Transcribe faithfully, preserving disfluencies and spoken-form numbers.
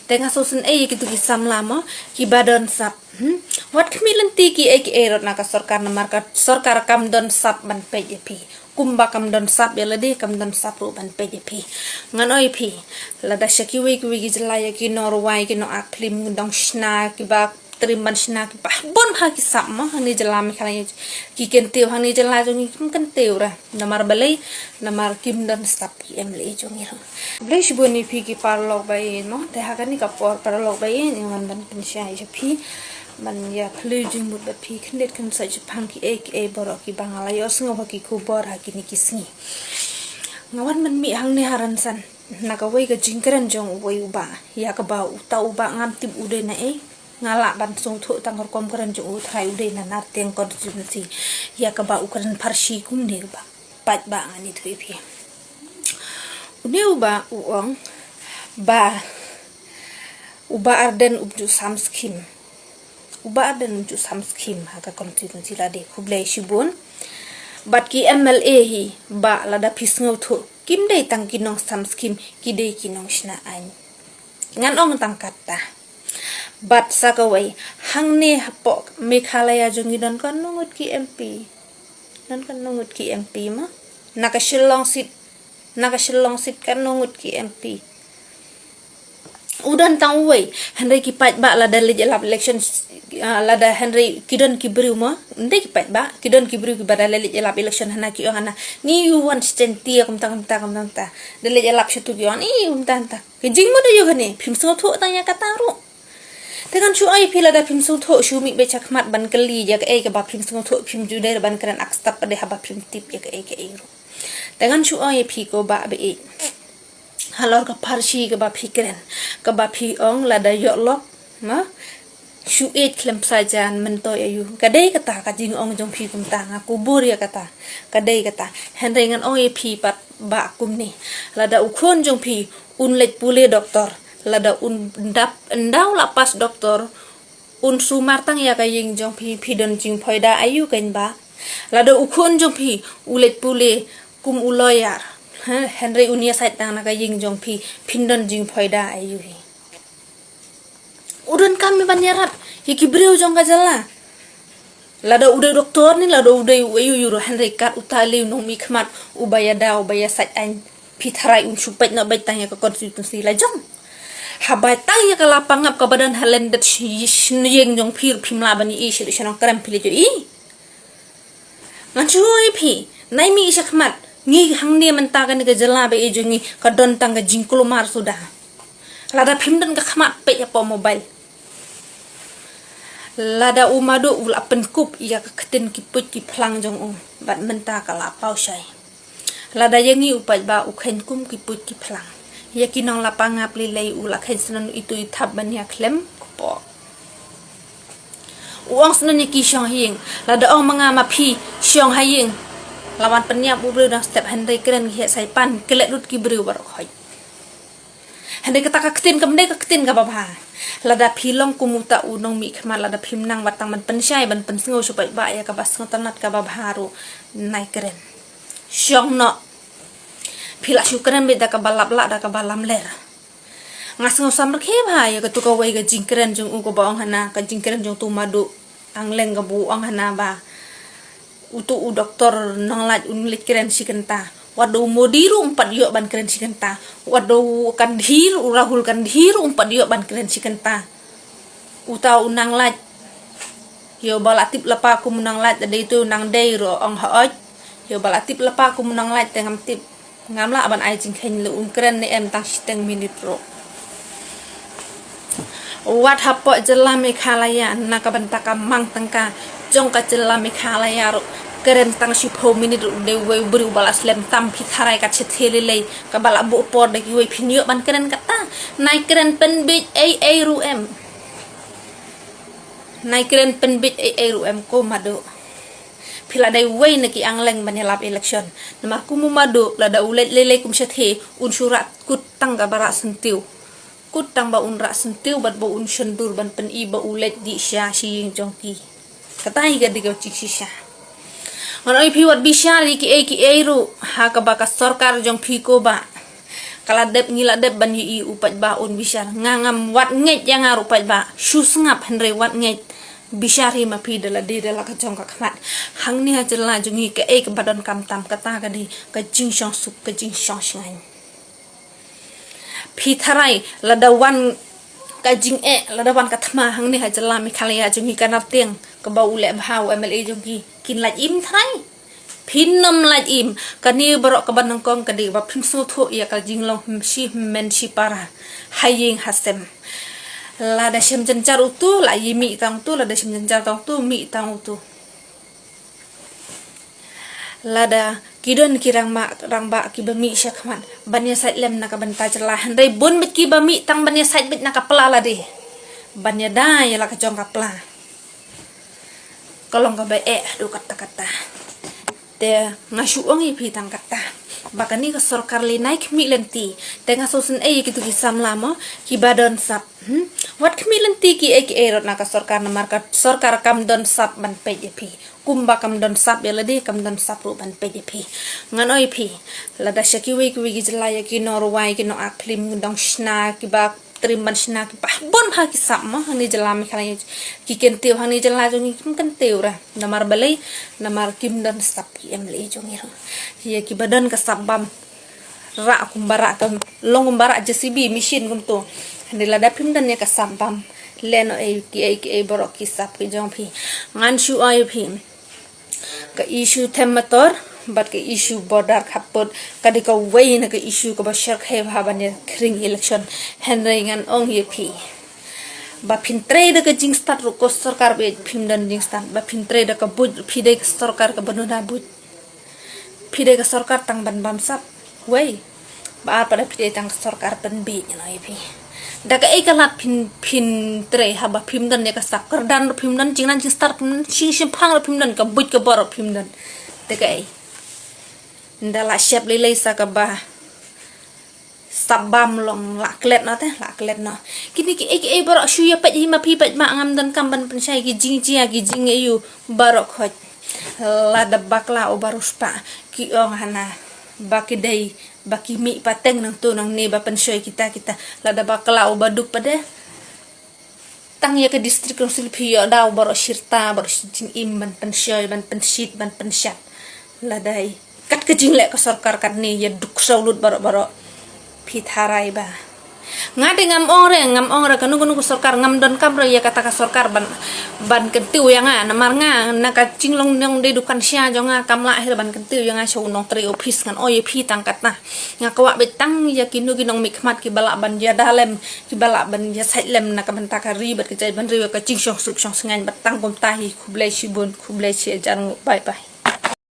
Te nga sngewsynei ïa kitu ki samla mo, kiba don sap. Hmm? Wat khmih lynti kiei kiei ruh na ka sorkar, namar ka sorkar kam don sap ban peit ïa phi. Kumba kam don sap ïa lade, kam don sap ruh ban peit ïa phi. Ngan ong ïa phi, lada sha kiwei kiwei ki jylla ïa ki nongrwai, ki nongak phlim, ki nongshna, kiba triem ban shna, kiba bun ha ki sap mo, hangne jylla Meghalaya, ki kyntiew, hangne jylla jong ngi kim kyntiew ruh. Namar balei, namar kim don sap ki MLA jong ngi ruh. Khublei shibun ïa phi ki paralok ba ïeit mo, te ha kane ka por paralok ba ïeit, nga wan ban pynshai sha phi, ban ïa phylliew jingmut bad phi khyndiat khynsoit shaphang kiei kiei baroh kiba nga la ïohsngew ha ki khubor ha kine ki sngi. Nga wan ban mih hangne ha Rynsan na kawei ka jingkren jong uwei u bah, ïa kaba uta u bah ngam tip u dei naei. Nga lah ban sngewthuh tang rukom kren jong u, tharai u dei na Nartiang constituency, ïa kaba u kren pharshi kumne u bah. Paidbah, ngan ïathuh ïa phi. Une u bah u ong ba u bah Ardent um ju sam skim. U bah Ardent um ju sam skim ha ka constituency lade. Khublei shibun. Bad ki MLA hi, bah, lada phi sngewthuh, kim dei tang ki nongsam skim, ki dei ki nongshna aiñ. Ngan ong tang katta. Bad sa kawei, hangne hapoh Meghalaya jong ngi don katno ngut ki MP. Don katno ngut ki MP mo? Na ka Shillong seat, na ka Shillong seat katno ngut ki MP. U don tang uwei, hynrei ki paidbah lada leit ïalap election, ah, lada hynrei ki don ki briew mo, hynrei ki paidbah, ki don ki briew kiba da leit ïalap election hana ki ong hana, ngi ïoh wan shen tia kumta kumta kumta kumta. Da leit ïalap shatu ki ong, ih, kumta kumta. Ka jingmut aïu kane, phim sngewthuh tang ïa kata ruh. Te ngan shu ong ïa phi lada phim sngewthuh shu mih beit shakhmat ban kylli ïa kaei kaba phim sngewthuh phim ju dei ban kren ak step pat de haba phim tip ïa kaei kaei ruh. Te ngan shu ong ïa phi ko bah ba ïeit. Halor ka pharshi kaba phi kren, kaba phi ong lada ïoh lok, ma? Shu ïeit khlem sa jan myntoi aïu. Ka dei kata ka jingong jong phi kumta nga kubur ïa kata. Ka dei kata. Hynrei ngan ong ïa phi pat bah kumne. Lada u khun jong phi un leit pule doktor, lada un dap, ynda u la pass doktor, un sumar tang ïa ka ïing jong phi, phi don jingphoida aïu kein bah. Lada u khun jong phi u leit pule kum u lawyer, ha, hynrei un ïasaid tang na ka ïing jong phi, phin don jingphoida aïu hi. U donkam hi ban ïarap ïa ki briew jong ka jylla. Lada u dei doktor ne lada u dei uei uei ruh, hynrei kat uta lei u nongmihkhmat uba ïada uba ïasaid aiñ, phi tharai un shu peit noh beit tang ïa ka constituency la jong? Haba tang ïa ka lapangap kaba don ha lyndet shi-, shi-, ïing jong phi ruh phim lah ban ïohi, shi ruh sha Nongkrem phi leit ïohi. Ngan shu ong ïa phi, nai mih shakhmat, ngi hangne mynta kane ka jylla ba ïeit jong ngi ka don tang ka jingkulmar suda. Lada phim don ka khmat peit hapoh mobile. Lada u Madu u la pynkup ïa ka ktien ki puit ki phlang jong u, bad mynta ka la paw shai. Lada ïa ngi u paidbah u kheiñ kum ki puit ki phlang, ïa ki nong lapangap lei lei u la kheiñ snon itu i thap ban ïa khlem kpoh. U ong snon ïa ki shong ha ïing. Lada ong ma nga ma phi shong ha ïing, la wan pynïap u briew dang step, hynrei kren ngi heh sai pan klet lut ki briew baroh khoit. Hynrei kata ka ktien kam dei ka ktien kaba bha. Lada phi long kum uta u nongmihkhmat, lada phim nang wat tang ban pynshai ban pynsngew sha u paidbah ïa kaba sngewtynnat kaba bha ruh, nai kren. Shong noh. Phi lah shu kren beit da kaba lap lah da kaba lamler. Nga sngew samrkhie bha ïa katu kawei ka jingkren jong u kaba ong hana, ka jingkren jong utu u Madu Angleng kaba u ong hana ba utu u doktor Nonglait un leit kren shi kynta. Wat da u Modi ruh um pat ïoh ban kren shi kynta. Wat da u Gandhi ruh, u Rahul Gandhi ruh um pat ïoh ban kren shi kynta. Uta u Nonglait, ïoh ba la tip lypa kum u Nonglait, da dei tu u Nongdei ruh ong hooid. Ïoh ba la tip lypa kum u Nonglait te ngam tip. Ngam lah ban ai jingkheiñ leh un kren ne em tang shiteng minit ruh. Wat hapoh jylla Meghalaya na ka bynta ka mang tyngka jong ka jylla Meghalaya ruh, kren tang shiphew minit ruh dei uwei u briew uba la slem tam, phi tharai kat shatei lei lei kaba la buh por da kiwei phin ïoh ban kren kata. Nai kren pynbeit ei ei ruh em. Nai kren pynbeit ei ei ruh em ko Madu. Phi la dei uwei na ki Angleng ban ïalap election. Namar kum u Madu lada u leit lei lei kum shatei un shu rah kut tang kaba rah syntiew. Kut tang ba un rah syntiew bad ba un shon dur ban pyni ba u leit dih sha shi ïing jong ki. Kata hi ka dei ka jingshisha. Ngan ong ïa phi wat bishar ïa kiei kiei ruh ha kaba ka sorkar jong phi ko bah Ka la dep, ngi la dep ban ïohi u paidbah un bishar. Nga ngam wad ngeit ïa nga ruh paidbah. Shu sngap hynrei wad ngeit. Bishar hi ma phi da lade da la ka jong ka khmat. Hangne ha jylla jong ngi kaei kaba donkam tam kata ka dei ka jingshong suk, ka jingshong shngaiñ. Phi tharai lada wan ka jingeh, lada wan ka thma hangne ha jylla Meghalaya jong ngi ka Nartiang kaba u leh bha u M L A jong ngi, kin lait im tharai? Phin nym lait im. Kane baroh kaba nyngkong ka dei ba phim sngewthuh ïa ka jinglong shi hynmen shi para ha ïing ha sem. Lada shem jynjar utu la ïa mih tang utu, lada shem jynjar tang utu mih tang utu. Lada ki don ki rangbah, rangbah kiba mih shakhmat ban ïa sait lem na ka bynta jylla, hynrei bun beit kiba mih tang ban ïa sait beit na ka pla lade, ban ïada ïa la ka jong ka pla. Ka long kaba eh haduh katta katta. Te nga shu ong ïa phi tang kata ba kane ka sorkar lyngngoh khmih lynti. Te nga sngewsynei ïa kitu ki samla mo kiba don sap. Hmm? Wat khmih lynti kiei kiei ruh na ka sorkar, namar ka sorkar kam don sap ban peit ïa phi. Kumba kam don sap ïa lade, kam don sap ruh ban peit ïa phi. Ngan ong ïa phi, lada sha kiwei kiwei ki jylla ïa ki nongrwai, ki nongak phlim, ki nongshna, kiba trei ban shna, kiba bun bha ki sap mo hangne jylla Meghalaya. Ki kyntiew hangne jylla jong ngi kim kyntiew ruh. Namar balei? Namar kim don sap ki M L A jong ngi ruh. Ïa kiba don ka sap bam rah kumba rah ka, long kumba rah J C B machine kumto. Hynrei lada phim don ïa ka sap bam, lehnoh ei kiei kiei baroh ki sap ki jong phi. Ngan shu ong ïa phi, ka issue them motor bad ka issue border khappud ka dei kawei na ka issue kaba shyrkhei bha ban ïa khring election. Hynrei ngan ong ïa phi ba phin trei da ka jingstad ruh ko sorkar ba phim don jingstad, ba phin trei da ka buit phi dei ka sorkar kaba nuna buit. Phi dei ka sorkar tang ban bam sap. Wei. Ba ar pat phi dei tang ka sorkar pynbiej, ngan ong ïa phi. Da kaei ka lad phin, phin trei haba phim don ïa ka sap? Kyrdan ruh phim don, jingnan jingstad phim don, jingshemphang ruh phim don, ka buit ka bor ruh phim don. Da kaei? Nda la shep lei lei sa kaba sap bam long, la klet noh te, la klet noh. Kine kiei kiei baroh shu ïa peit hi ma phi paidbah, ngam donkam ban pynshai ki jingjia ki jingaiu baroh khoit. Lada bakla u baroh spah ki ong hana ba ki dei ba ki mih pateng nangtu nangne ba pynshoi kita kita. Lada bakla u baduk pat de, tang ïa ka district council phi ïoh da u baroh shirta, baroh shi jingim ban pynshoi, ban pynshit, ban pynshap. Lada kat ka jingleh ka sorkar katne ïa duk saw lut baroh baroh. Phi tharai ba nga dei, ngam ong re, ngam ong re kano kano ka sorkar, ngam donkam re ïa kata ka sorkar ban, ban kyntiew ïa nga. Namar nga na ka jinglong nong dei dukan sha jong nga, kam lah hi re ban kyntiew ïa nga sha u nongtrei office. Ngan ong ïa phi tang kata. Nga kwah beit tang ïa kino ki nongmihkhmat kiba lah ban ïada lem, kiba lah ban ïa sait lem na ka bynta ka ri bad ka jaitbynriew ïa ka jingshong suk shong shngaiñ. Bad tang kumta hi, khublei shibun, khublei shi hajar nguh. Bye bye.